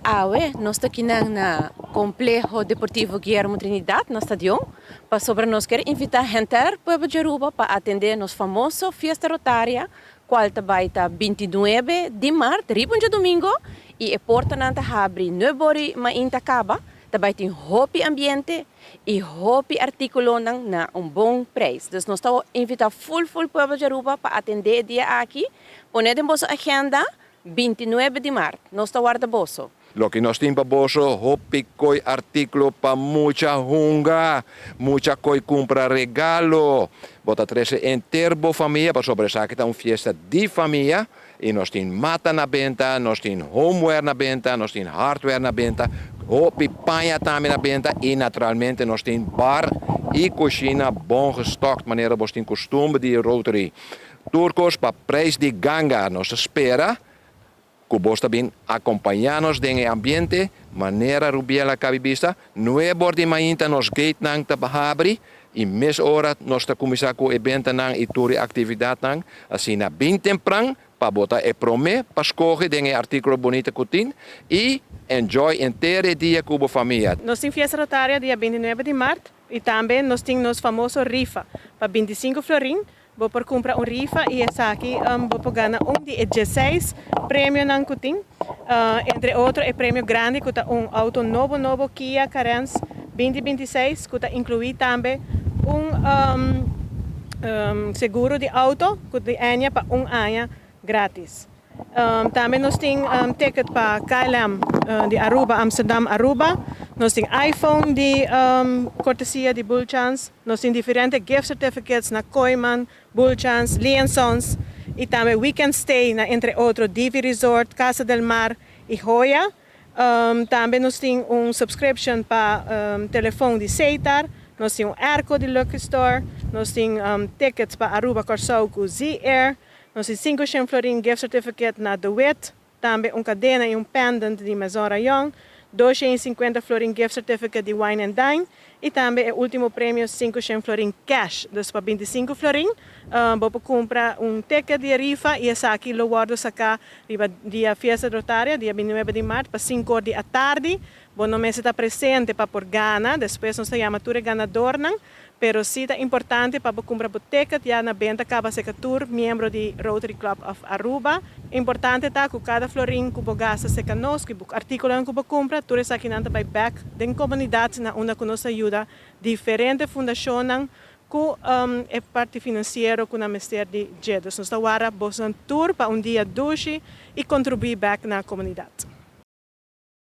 Awe nos ta akinan na Compleho Deportivo Guillermo Trinidad na stadion pasobra nos kier invita henter pueblo di Aruba pa atende nos famoso Fiesta Rotaria cual ta bay ta 29 di maart riba un djadomingo y e portanan ta habri nuebe ora y mainta caba. Ta bay tin hopi ambiente y hopi articulonan na un bon prijs. Dus nos ta invita full full pueblo di Aruba pa atende e dia aki. Pone den boso agenda 29 di maart. Nos ta warda boso. Loke nos tin pa boso, hopi coy articulo pa mucha hunga, mucha coy cumpra regalo. Bo ta trece henter bo famia pasobra esaki ta un fiesta di famia y nos tin mata na benta, nos tin homeware na benta, nos tin hardware na benta, hopi paña tambe na benta y naturalmente nos tin bar y cushina bon gestokt manera bos tin costumber di Rotary. Tur cos pa prijs di ganga. Nos ta spera cu bos ta bin acompaña nos den e ambiente manera Rubiel a cabi bisa. Nuebe or di mainta nos gatenan ta habri y mes ora nos ta cuminsa cu e bentanan y tur e actividadnan. Asina bin tempran pa bo ta e prome pa scoge den e articulo bunita cu tin y enjoy henter e dia cu bo famia. Nos tin Fiesta Rotaria dia 29 di maart y tambe nos tin nos famoso rifa pa 25 florin. Bo por cumpra un rifa y esaki bo por gana un di e 16 premionan cu tin. Entre otro e premio grandi cu ta un auto nobo nobo Kia Carens 2026 cu ta inclui tambe un seguro di auto cu di aña pa un aña gratis. Tambe nos tin ticket pa KLM di Aruba, Amsterdam, Aruba. Nos tin iPhone di cortesia di Bullchance. Nos tin diferente gift certificates na Kooyman, Bullchance, Lee Sons y tambe weekend stay na, entre otro, Divi Resort, Casa del Mar y Joya. Tambe nos tin un subscription pa telefon di Setar. Nos tin un airco di Lucky Store. Nos tin tickets pa Aruba, Corsou cu Z-Air. Nos tin 500 florin gift certificate na The Wit. Tambe un cadena y un pendant di Maison Rayon. 250 florin gift certificate di Wine and Dine. Y tambe e ultimo premio, 500 florin cash. Dus pa 25 florin, bo por cumpra un ticket di rifa y esaki lo wordo saca riba dia Fiesta Rotaria, dia 29 di maart, pa 5 or di atardi. Bo no mester ta presente pa por gana. Despues nos ta yama tur e ganadornan. Pero si ta importante pa cumpra bo ticket ya na benta caba serca tur miembro di Rotary Club of Aruba. Importante ta cu cada florin cu bo gasta serca nos, cu articulo cu bo cumpra, tur esakinan ta bay back den comunidad na unda cu nos ta yuda diferente fundacionnan cu e parti financiero cu nan mester di dje. Dus nos ta warda boso tur pa un dia dushi y contribui back na comunidad.